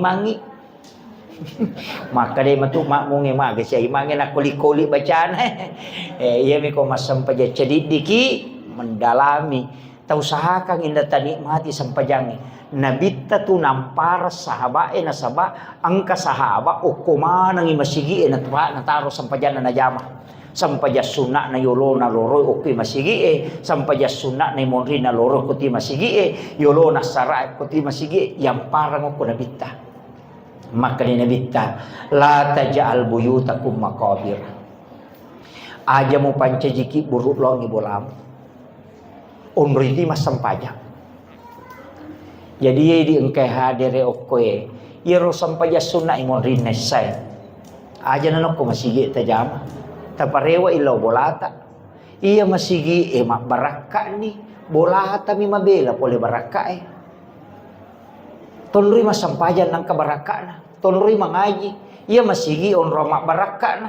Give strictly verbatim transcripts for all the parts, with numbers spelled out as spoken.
Mangi. Makkeda matu makmungnge, maga sia imangnge nakkoli-koli bacana. Eh, iyami ko massempajang cediddiki, mendalami. Tausahakan inna tanikmati sempajangnge. Nabitta tu nampareng sahaba'e, nasaba engka sahaba okko manengi masigi'e nat-, nataro sempajanna najama. Sempajang sunna'na yolona loroi okko masigi'e, sempajang sunna'na monrinna loroi okko masigi'e, yolona sarae okko masigi'e, yampareng okko Nabitta. Makkeda Nabitta, "La taj'al buyutakum maqabir." Aja mupancajiki buru' laongngi bolamu. Onroi tu massempajang. Jadi, iya idi engkai hadere okkoe, iyaro sempajang sunna imonrinna issae. Aja nanokko masigi tajama. Taparewa illau bolata. Iya masigi e mabbarakka'ni, bolata mi mabela pole barakka e. Tonroi massempajang nangka barakka'na. Tonroi mangaji. Iya masigi onrong mabbarakka'na.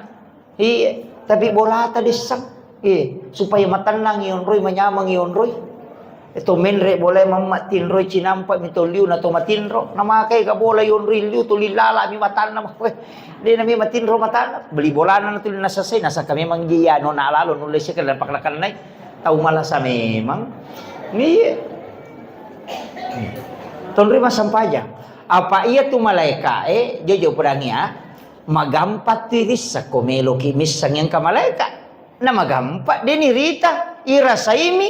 Iya, tapi bolata dessang. Iya, supaya matennang ionroi, manyameng ionroi. E to menre bola mamma tinroi cinampa mi to liu na to matinro. Namakai ka bola ionroi liu to lilala mi matanna. Weh, de nami matinro matanna. Beli bolana na tuli nasasai, nasaka memang ji anu na lalo nulle sekali pakna-kannai. Tau malasa memang. Iya. Tonroi massempajang. Apa iya tu malaika e, jojo pedangi ya. Magampa tu irissa ko meloki misseng engka malaika. Na magampa deni rita, irasaimi,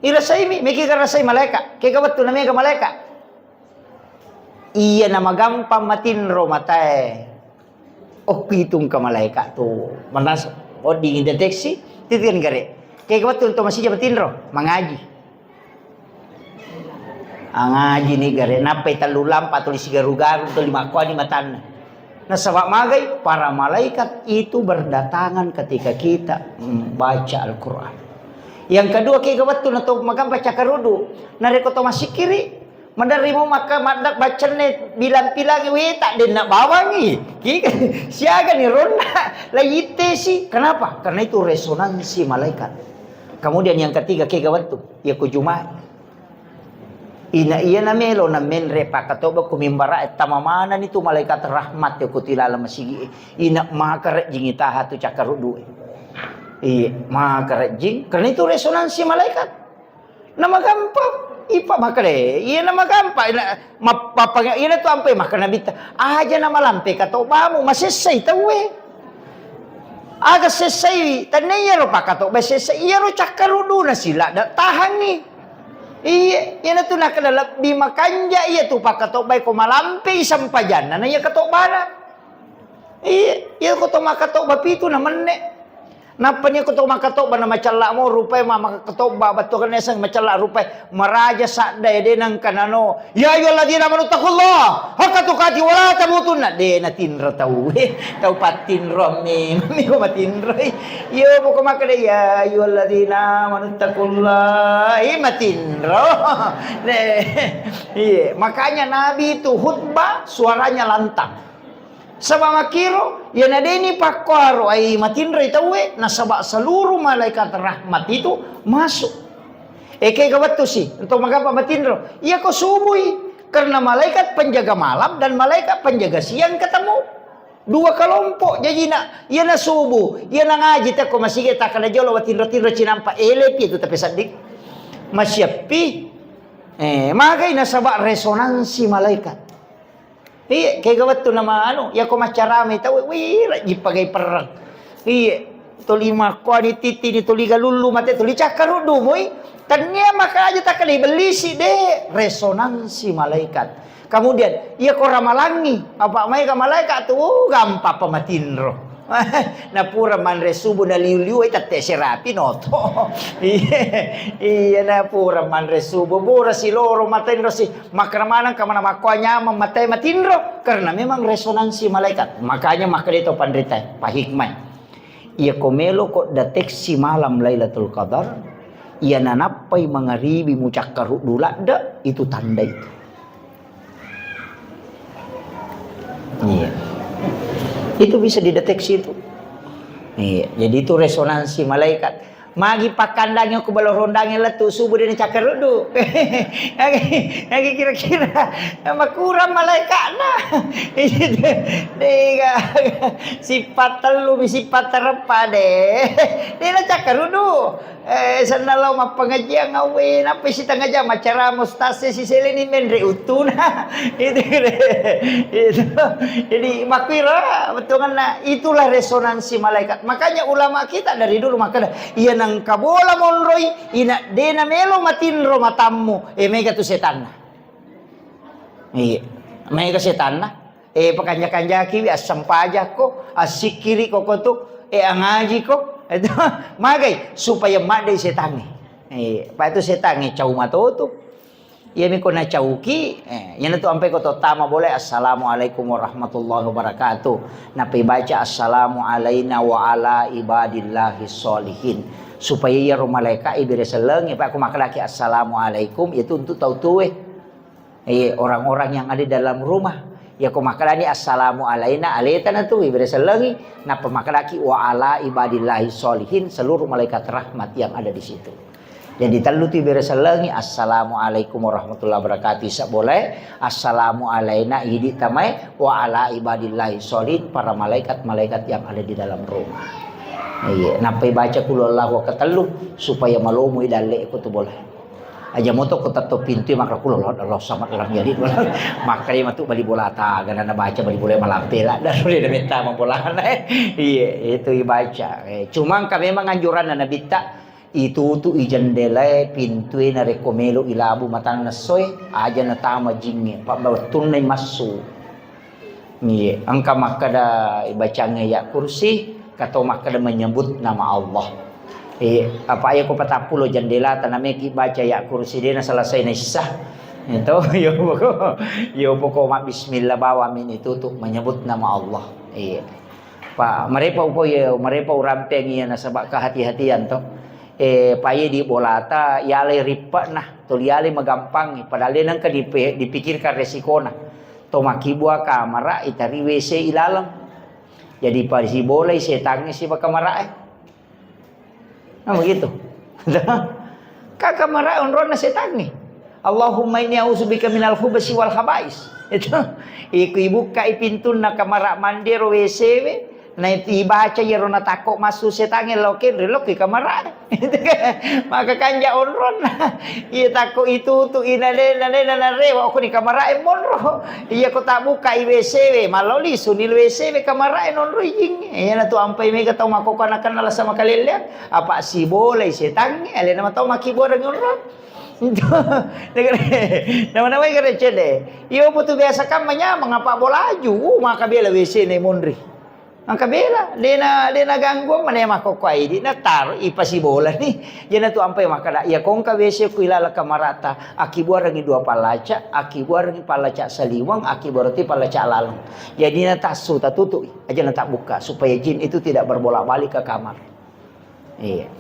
irasaimi, meki garasai malaika. Kega wettu na mega malaika. Iya na magampa matinro matae. Okkitung ka malaika tu. Manas, oh, dideteksi, titikan gare. Kega wettu to masija matinro, mangaji. Angaji ni gare, nappai tellu lampa tuli sigaru-garu tuli makkuani matanna. Nasaba magai, para malaikat itu berdatangan ketika kita membaca Al-Quran. Yang kedua, kega wettu na to magampa cakkarudu. Narekko to masikiri, maderri mo makka madda baccanne bilang-pilangi weta denna bawangi. Ki-, siaga ni ronna la ittesi. Kenapa? Karena itu resonansi malaikat. Kemudian yang ketiga, kega wettu. Iya ko Jumat. Ina iya na melo na menre pakkatobba ku mimbara e, tama manani tu malaikat rahmat ya ku tilala masigi e. Ina maka rejjing itaha tu cakkaruddu e. Iya, maka rejjing. Karena itu resonansi malaikat. Na magampa, ipa maka de. Iya na magampa, ina, ma-, mapanga-, ina tu ampe maka nabitta. Aja na malampe katobbamu, masessai tauwe. Aga sessai, tenne iyaro pakkatobba sessai, iyaro cakkaruduna sila da tahangi. Iye, iyanatu nakkeda lebbi makanja iyatu pakkatobbae ko malampei sempajanna na iya katobbana. Iye, iya ko to makkatobba pitu na menne. Nappa ni ko to makkatobba na macella mo rupae ma-, makkatobba battu kan yaseng macella rupae. Maraja sadda e de nengka nano, "Ya ayyuhalladzina amanu taqullaha haqqa tuqatih wa la tamutunna." De natinro tau. Tau pattinro memang miko matinro. Iyo poko makkeda, "Ya ayyuhalladzina amanu taqullaha." Eh, matinro. De. Iya, makanya Nabi itu khutbah suaranya lantang. Saba makkiro, iyana deni pakkuaro ai matinroi tauwe, nasaba seluruh malaikat rahmat itu masuk. E, kega wettu si, untuk magapa matinro? Iya ko subui, karena malaikat penjaga malam dan malaikat penjaga siang ketemu. Dua kelompok jajina, iyana subuh, iyana ngaji tekko masigi takkada jolo matinro-tinro cinampa elepi itu tapi sedding. Masiappi. Eh, magai nasaba resonansi malaikat. Iye, kega wettu nama anu, yako maccaramai tau, wih, rajji pagai perrang. Iye, tuli makkuani titini, tuli galullu mate, tuli cakkaruddu moi. Tania maka aja takkeda bellisi de, resonansi malaikat. Kemudian, iya ko ramalangi, apa maega malaikat tu, uh, gampang pamatinro. Napura manre subuh na liu-liu e tette serapi noto. Iya, iya napura manre subuh, pura siloro matinro si. Makkeda maneng ka mana makkoa nyameng matae matinro, karena memang resonansi malaikat. Makanya makkeda to panrita, pahikmai. Iya ko melo ko deteksi malam Lailatul Qadar, iya nanappai mangaribi mucakkaruddu ladde, itu tanda itu. Iya. Itu bisa dideteksi itu. Iya, jadi itu resonansi malaikat. Magi pakkandangi ko balo rondangi lettu subuh dena cakkaruddu. Agi, agi kira-kira makurang malaikatna. Dega, sifat tellu mi sifat tereppa de. Dena cakkaruddu. Eh, senna lao mappengajian awe, nappa sitengah jam acara mustase siseleni menre uttuna. Itu, itu. Jadi makuira bettuanna itulah resonansi malaikat. Makanya ulama kita dari dulu makkeda, iya nengka bola monroi, ina dena melo matinro matammu, eh, mega tu setanna. Iya, mega setanna. Eh, pakanjak-kanjakiwi, assempajakko, assikkiriko ko tu, eh, angajiko. Itu magai supaya maddei setangnge. Eh, pa itu setangnge cau matoto. Iyami ko nacauki, eh, iyanatu ampai ko tottama boleh, "Assalamualaikum warahmatullahi wabarakatuh." Nappai baca, "Assalamu alaina wa ala ibadillahi sholihin." Supaya iyaro malaikat ibere sellengi, pa ko makkedaki, "Assalamualaikum," itu untuk tau tue. Eh, orang-orang yang ada di dalam rumah. Ya ko makkedani, "Assalamu alaina," aleta natu ibere sellengi, nappa makkedaki, "Wa ala ibadillahi sholihin," seluruh malaikat rahmat yang ada di situ. Jadi tellu tu ibere sellengi, "Assalamualaikum warahmatullahi wabarakatuh," isa boleh, "Assalamu alaina," idi tamai, "Wa ala ibadillahi sholihin," para malaikat-malaikat yang ada di dalam rumah. Iya, nappai baca qul huwallahu ketellu supaya malomoi dalle ko tu boleh. Aja moto ko tetto pintu maka qul huwallahu, Allahu samad, lam yalid walam. Makkai matu bali bola ta, gana na baca bali bola malampe la, daru de metta mabolana. Iya, itu ibaca. Eh, cuma engka memang anjuranna Nabitta, itutu'i jendelae, pintue narekko melo ilabu matanna essoe, aja natama jingnge, pa wettunna massu. Iya, engka makkeda ibacangnge ayat kursi, kato makkeda menyebut nama Allah. Iya, apa iya ko patappulo jendela tanameki baca ayat kursi dena selesai naissah. Itu, yo poko, yo poko ma bismillah bawang mini tutup menyebut nama Allah. Iya. Pa, marepa upo iya, marepa urampeng iya nasaba kehati-hatian to. Eh, pa iya di bolata, yalai rippa'na, tuli yalai magampangi. Padahal de nengka dipe-, dipikirkan resikona. To makkibua kamara, itari W C ilaleng. Jadi pasibolai setangnge siba kamara e. Nah, begitu. Ka kamara onronna setangnge. "Allahumma inni a'udzubika minal khubsi wal khabais." Itu. Iku ibukkai pintunna kamara mandi ro W C we. Na itu ibaca iyaro natakko massu setangnge lo kenri lo ki kamara. Maka kanja onronna. Iya takko itutu ina de, na de, na, na rewa ko ni kamara e monro. Iya ko tabbuka i W C we, mallo lisu ni W C we kamara e nonro ijing. Iya na tu ampai mega tau makkokko anakanna lasa makalelleang. Apa sibolai setangnge, alena matau makkibuareng onro. Nama-namai kare cede. Iyo putu biasa kan manyameng apa bolaju. Uh, maka bela W C ne monri. Maka bela, dena, dena gangguan mana makkokko aidi na taro ipasibola ni. Jena tu ampai makkada, iya kongka W C ku ilala kamarata, akibuarengi dua pallaca, akibuarengi pallaca saliweng, akibuarati pallaca laleng. Jadi na tassu tatutu, aja na tabbuka supaya jin itu tidak berbolak-balik ke kamar. Iya.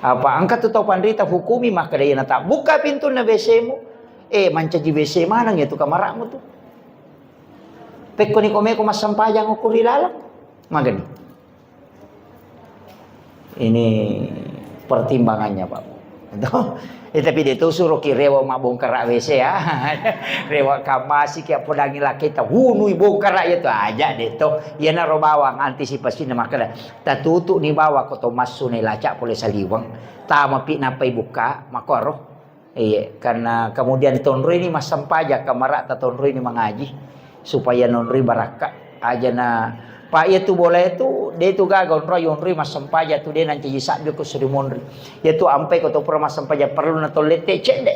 Apa engka tu tau panrita hukumi makkeda iya natabbuka pintunna W C-mu, eh, mancaji W C maneng iya tu kamara'mu tu. Pekkoni ko meko massempajang okko ri laleng. Magani. Ini pertimbangannya, Pak. Eh, tapi de' to suroki rewa mabbongkara W C ya. Rewa kamasi ki appodangi lakkaita wunui bongkara iya tu aja de' to. Iyanaro bawang antisipasina makkeda, tatutu'ni bawang ko to massu nai laca pole saliweng. Tamapi nappai bukka, makkoro. Iya, karena kemudian tonroini massempajang, kamara'ta tonroini mangaji supaya nonroi barakka. Aja na, pa iya tu bola itu, de' tu gaga onroi, onroi massempajang tu de' nancaji sabbi ko suri monri. Iya tu ampai ko to pura massempajang perlu na tollette cedde.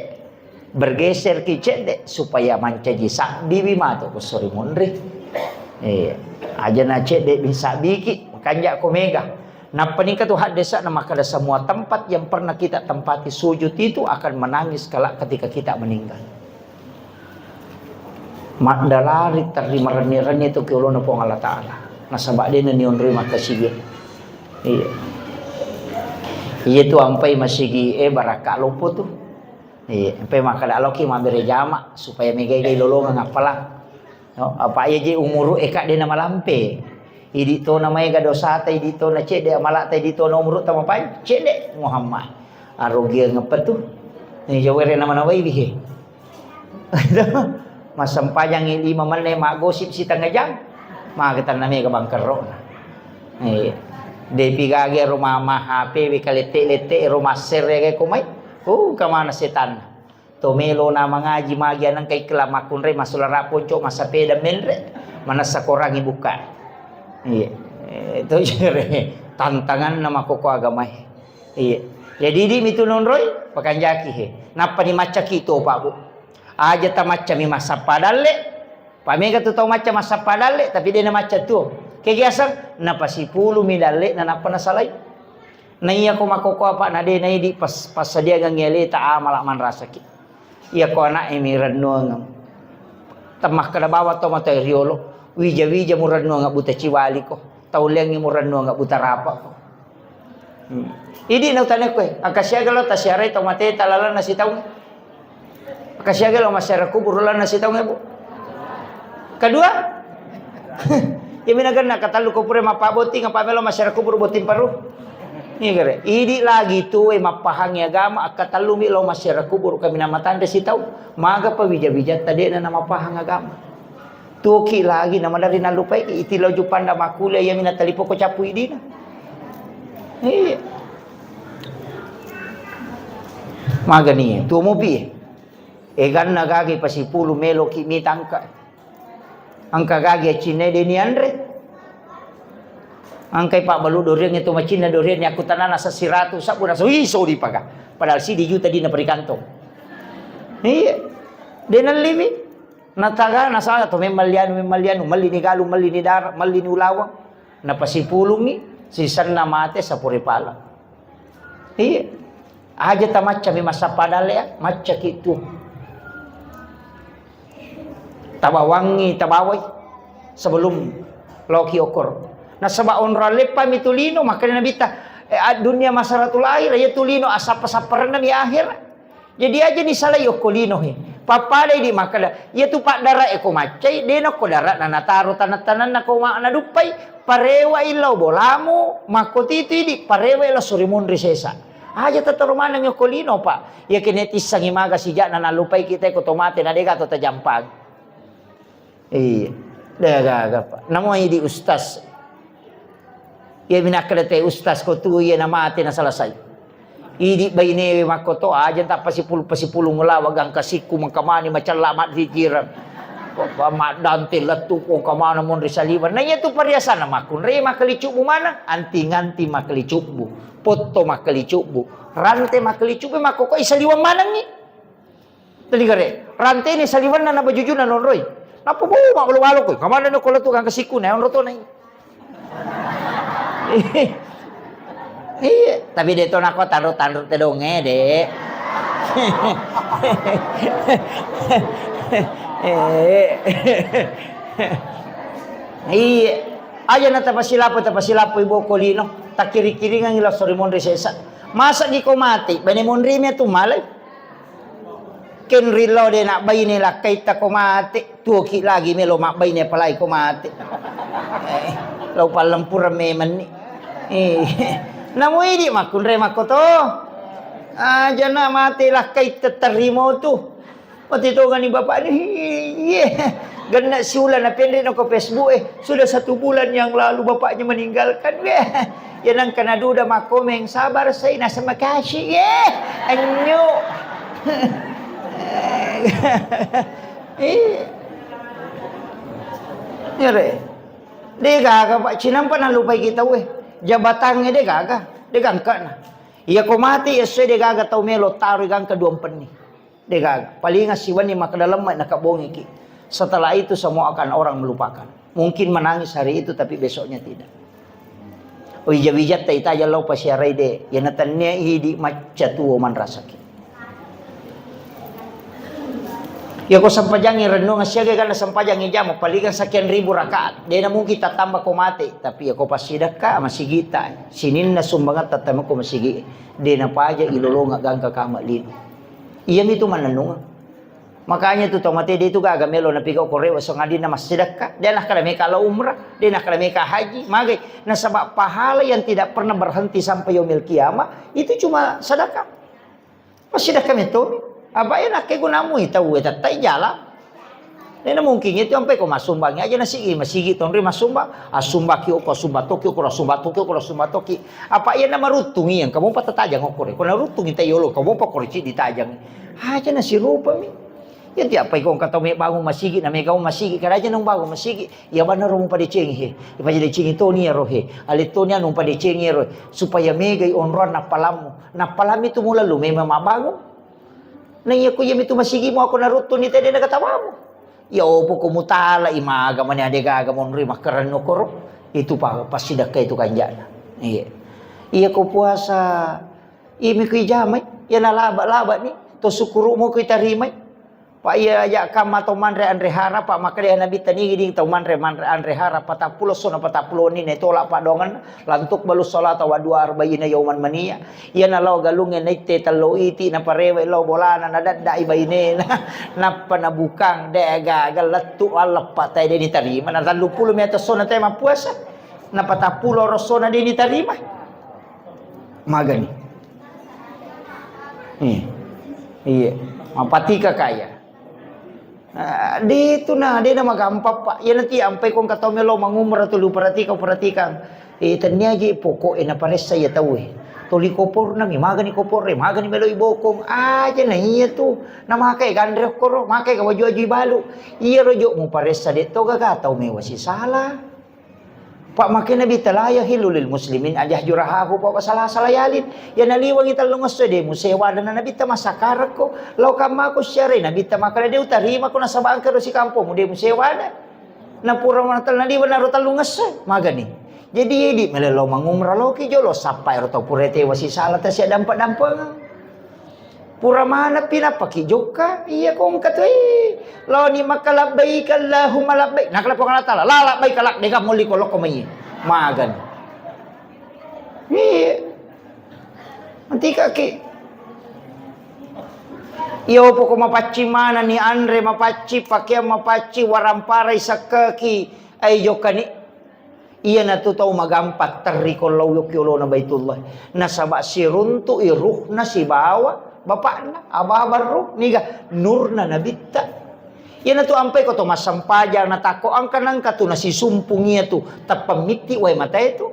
Bergeser ki cedde supaya mancaji sabbiwi mato ko suri monri. Iya, aja na cedde bin sabbiki, makanja ko mega. Nappa nengka tu haddesa'na makkeda, semua tempat yang pernah kita tempati sujud itu akan menangis kelak ketika kita meninggal. Maddalari terri marenni-renni tu ki olona Puang Allah Ta'ala. Nasaba de' na nionroi makkasiwiang. Iya. Iya tu ampai masigi e barakka loppo tu. Iya, ampai makkeda loki mabbere jama supaya mega-ega ilolongeng appalang. No, apa iya je umuru eka de' na malampe. Idi tona maega dosata, idi tona cedde amalata, idi tona umurutta mapanjang, cedde Muhammad. Arugiang apa tu? Ni jawere nama nawai bihe. Massempajangngi lima menne, maggosip sitengah jam. Maka tanna mega bangkerrona. Iya. Depi gage ro mama H P we kalette-lette ro masserre ge komai. Uh, kemana setanna? To melo na mangaji magi anengka ikkela makkunrai, massulara ponco, massapeda menre, manessa korangi bukka. Iya. Eh, to jere tantanganna makkoko agamae. Iya. Jadi idi mitu nonroi pakanjaki he. Nappa ni maccaki to, Pak, Bu. Aja tamaccami massappa dalle. Pamega tu tau macca massappa dalle, tapi de namacca tuo. Kegi aseng napasipulumi dalle na nappa nasalai. Na iya ko makkoko apa na de naidi pas-, passadiangengngi aleta amala manrasaki. Iya ko ana'e mi rennuangeng. Temmakkeda bawang to matoa riolo, wija-wija murennuangeng buta ciwali ko. Tau liangngi murennuangeng buta rapa ko. Hmm. Idi na utane koe, engka siaga lo tasiarai to mateta lalanna sitaung. Engka siaga lo massiara kubur lalanna sitaung, Bu. Kedua, iya mina genna katellu ko pura mappabotting, apa melo massiara kubur botting paru. Iya gare. Idi lagi tuwe mappahangi agama, engka tellumi lo massiara kubur kaminang matanre sitaung. Maga pa wija-wija tadena na mapahang agama. Tuoki lagi na maderri nallupaiki, iti lao Jupanda makkuliah, iyami natalipoko cappu idina. Iya. Magani, tuo mopi. Eganna gage pasipulu meloki mitangka. Engka gage accinna deni anre. Engkai pabbalu doriang itu macinna doriang ni aku tanana sesiratu sabbu naso iso dipaga. Padahal sidi juta dina perikantong. Iya. Denallimi. Nataga nasala to memmalli anu, memmalli anu, melli ni galu, melli ni dara, melli ni ulawang. Napasipulungngi, sisenna mate sapore pala. Iya. Aja tamacca mi massappa dalle, ya, maccaki tu. Tabawangngi, tabawai sebelum loki okor. Nasaba onrang leppa mi tu lino, makanya Nabitta, eh, ad-, dunia masaratul akhir, ya tu lino asappa-sapparenna mi akhirat. Jadi aja ni salai okko lino he. Pappadai di makkeda, iya tu paddara e ko maccai, de nokko dara na nataro taneng-tanenna ko ma-, naduppai, parewa illau bolamu, makko titu idi, parewa ila suri munri sesa. Aja tataro maneng okko lino, Pak. Iya kene tissangi maga sijakna nallupai kita ko to mate na dega to tajampang. Iya. De gaga, Pak. Namo idi ustaz. Iya minakkeda te ustaz ko tu iya na mate na selesai. Idi bainewe makkoto aja tappa sipulu-, pasipulung lawa gangka sikku mengkamani macella maddikirang. Maddante lettu ko kamana monri saliweng. Na iya tu pariasana makkunrai makkalicubbu maneng, anti-nganti makkalicubbu, potto makkalicubbu, rante makkalicubbu makkokoi saliweng manengngi. Tadi gare, ranteni saliwenna na bajujuna nonroi. Nappa bo, mabbalo-balo koi. Kamana no kola tu gangka sikku na onro to nai. Iya, tapi de to nako tanro-tanro te donge, de. Eh. Iya. Aja na tapasilapo, tapasilapo ibu kolino. Takkiri-kiringang ila sori monri sesa. Masa gi ko mati, bene monri mi tu malai. Kenri lao de na baine lakkaitta ko mate, tuoki lagi melo mabbaine apalagi ko mate. Eh, lao pallempureng memenni. Eh, namu idi makkunrai makkoto. Aja na mate lakkaitta tarimo tu. Mate tongani bapak ni. Iye. Genna siula na penre no ko Facebook e. Sudah satu bulan yang lalu bapaknya meninggalkan. Weh. Ya nang kena duda makkomeng sabar saya nasa makasih ye. Anyo. Eh. Yare. De gaga Pak cinampa nalupai kita weh. Jabatangnge de gaga. De gangkana. Iya ko mati ya de gaga tau melo taro gangka dua penni. Degaga. Palinga siwenni makkeda lemme nakabongiki. Setelah itu semua akan orang melupakan. Mungkin menangis hari itu tapi besoknya tidak. Wija-wijatta itaja lao pasiarai de. Yana tennia idi macca tuo manrasaki. Yako sempajangi renungan siaga gana sempajangi jama palinga sekian ribu rakaat. Dena mungkin tatamba ko mate. Tapi yako pasidakka masigita. Sininna sumbangan tatamba ko masigi. Dena paja ilolonga gangka kama lino. Iyamitu mannennungeng. Makanya tu tau mate de tu gaga melo napigau ko rewe sangadinna massidekka. De nakkeda meka lao umrah, de nakkeda meka haji, magai. Nasaba pahala yang tidak pernah berhenti sampai yaumil kiamah itu cuma sedekah. Massidekka metto. Apa e nakke gunamu tau e tettai jalan. Nena mungkin itu sampai ko masumbangi aja nasigi masigi tonri masumbang. Asumbaki oko sumba toki oko sumba toki oko sumba toki. Apa iya na maruttungi yang kamu pa tatajang okore. Ko naruttungi tai yolo kamu pa korci ditajang. Aja nasirupa mi. Iya tiappai ko engka tau mebbangung masigi, na mega masigi, karaja nung bangung masigi, iya banna ro mupadecengi he. Ipadecengi toni iyaro he. Ale toni anu mupadecengi iyaro supaya megai onroang nappalammu. Nappalammi tu mulallu memang mabbangung. Na iya ko iya mitu masigi mu ako naruttuni tede na katawamu. Iya opo ko mutala imaga mani ade gaga monri makkarenno koro. Itu pa passidakka itu kanjana. Iya. Iya ko puasa imi ku ijamai, iya nalaba-laba ni, to sukuru mo ku itarimai. Pa iya aja kamma tau manre anre hara, pa makkeda Nabitta nigi ding tau manre, manre anre hara, patappulo sona patappulo wenni ne tola padongen, lantuk balu salata wa dua arba'ina yauman mania. Iya nalao galungnge naitte tello iti, naparewe lao bolana, nadadda'i bainena, nappa nabukang, de gaga lettu alleppa tai de nitarima, na telluppulo mita sona tai mappuasa, na patappulo rosona de nitarima. Magani. Iya. Iya. Mapatika kaya. Ah, de tu na, de na magampang, Pak. Iya nanti ampai kong katau melo mangumrah tu lu perhatikan, perhatikan. Eh, tennia ji pokok e na paressa ya tau e. Toli kopor na mi magani kopor e, magani melo ibokong. Aja na iya tu. Na makai gandre koro, makai ka waju-waju ibalu. Iya rojo mu paressa de to gaga tau mewa si salah. Pak, makkeda Nabitta, "La yahillu lil muslimin an yahjura akhahu fawqa salasati layalin." Iya naliwengi tellungesso de musewa dana Nabitta massakarekko. Lao kammako syare Nabitta makkeda de utarimako nasaba engka ro sikampongmu de musewa ada. Na pura manatal naliweng naro tellungesso magani. Jadi idi melo mangumrah loki jolo sappai ro tau pura tewa sisala tasiadampa-dampengeng. Pura manappi nappaki jokka, iya ko engka tu, eh, laoni Makkah, "Labbaik Allahumma labbaik." Nakkeda Puang Allah Taala, "La labbaik lak, dega molli ko lokko mai." Magan. Iya. Nanti kaki. Iya, poko mapaccing manani, anre mapaccing, pakeang mapaccing, waramparai sekkeki, ai jokkani. Iyanatu tau magampang terri ko lao yokki olona Baitullah. Nasaba siruntu'i ruhna sibawa bapakna, ababa ruh, niga nurna Nabitta. Iyanatu ampai ko to massempajang natakko engka nengka tu nasisumpung iyatu teppa mitti wae matae tu.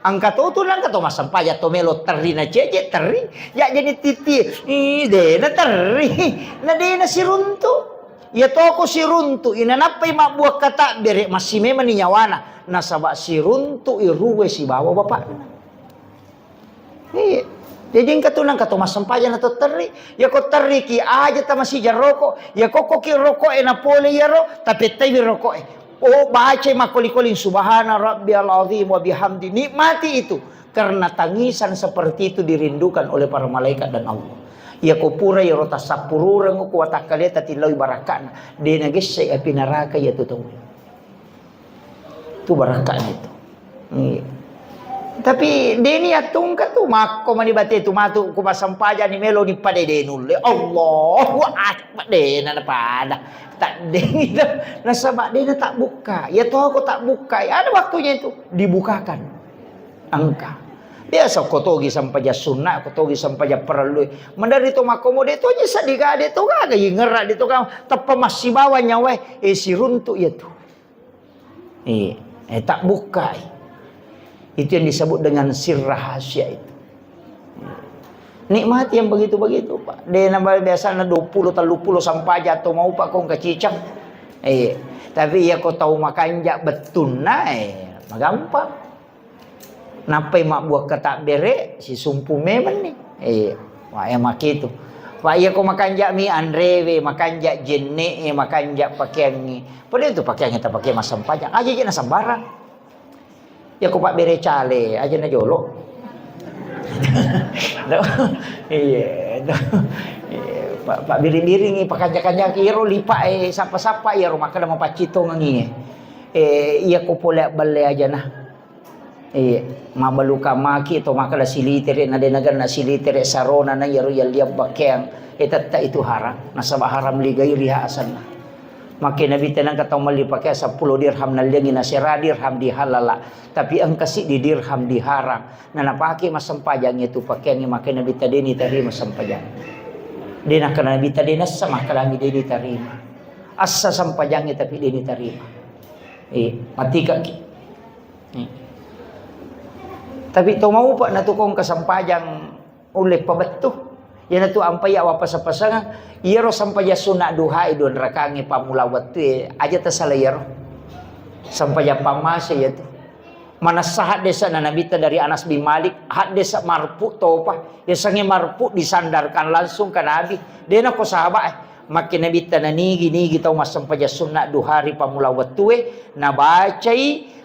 Engka to tu nengka to massempajang to melo terri na cece terri. Ya jadi titi, ih, dena terri. Na dena siruntu. Iya toko siruntu'i, nanappai mabbuakka tabbere, massimemani nyawana, nasaba siruntu'i ruwe sibawa bapakna. Iya. Jadi engka tu nengka to massempajang na to terri. Iya ko terriki aja tamasija roko. Iya kokkoki roko'e napole iyaro, tapettaiwi roko'e. Oh, bacai makkoli-koling subhana rabbiyal azim wa bihamdi. Nikmati itu. Karena tangisan seperti itu dirindukan oleh para malaikat dan Allah. Iya ko pura iyaro tassappurureng ko watakkalia tatillau barakka'na. De nagesse api neraka iya tu tau. Tu barakka'na itu. Iya. Tapi deni attungka tu makko mani bate tu matu ku massempajang ni melo ni pada de nulle. Allahu Akbar, dena napada. Tak deni tu. Nasaba dena tak buka. Iya to ko tak buka. Ada waktunya itu dibukakan. Engka. Biasa ko togi sempajang sunna, ko togi sempajang parellu. Mandari to makkomo de to je seddi ga de to gaga ingerra de to ga teppa massibawa nyawae, eh, siruntu iya tu. Eh, eh, tak bukai. Itu yang disebut dengan sir rahasia itu. Nikmati yang begitu-begitu, Pak. De nambah biasana dua puluh, tiga puluh sampajang atau mau Pak kong kacicang. Eh, tapi iya ko tau makanja bettunna, eh, magampang. Nappai mabbuakka tabbere, sisumpu memenni. Eh, wa, eh, makitu. Wa, iya ko makanja mi anrewe, makanja jenne, eh, makanja pakeangngi. Pada itu pakeangngi tapake massempajang. Aja je na sembarang. Iya ko pabbere cale, aja na jolo. Iya, iya, Pak, pabbiring-biringi, pakanja-kanjaki, iyaro lipa, eh, sappa-sappa, iyaro makkeda mapaccitongengi, eh. Eh, iya ko pole balle aja na. Eh, mabaluka maki to makkeda silitere, na de nagenna silitere sarona na iyaro yalliang bakkeang, eh, tetta itu haram. Nasaba haram li gairiha asanna. Makke Nabitta nengka tau melli pakeang seppulo dirham nalliangi nasera dirham dihalala, tapi engka siddi dirham diharang. Na napake massempajang itu pakeangnge, makke Nabitta de nitarima sempajang. De nakkeda Nabitta de nassa makkadangi de nitarima. Assa sempajangnge tapi de nitarima. Eh, matikaki. Eh. Tapi to maupa na tu kong kesempajang ulle pabettu. Iyanatu ampai awapasa-pasangeng. Iyaro sempajang sunna duha e dua rakangnge pammula wettue, aja tasala iyaro. Sempajang pammase iyatu. Manessa haddesa na Nabitta dari Anas bin Malik, haddesa marfu topa. Yasengnge marfu disandarkan langsung ke Nabi. De nako sahabat, eh. Makke Nabitta nanigi-nigi tau massempajang sunna duha ri pammula wettue, nabacai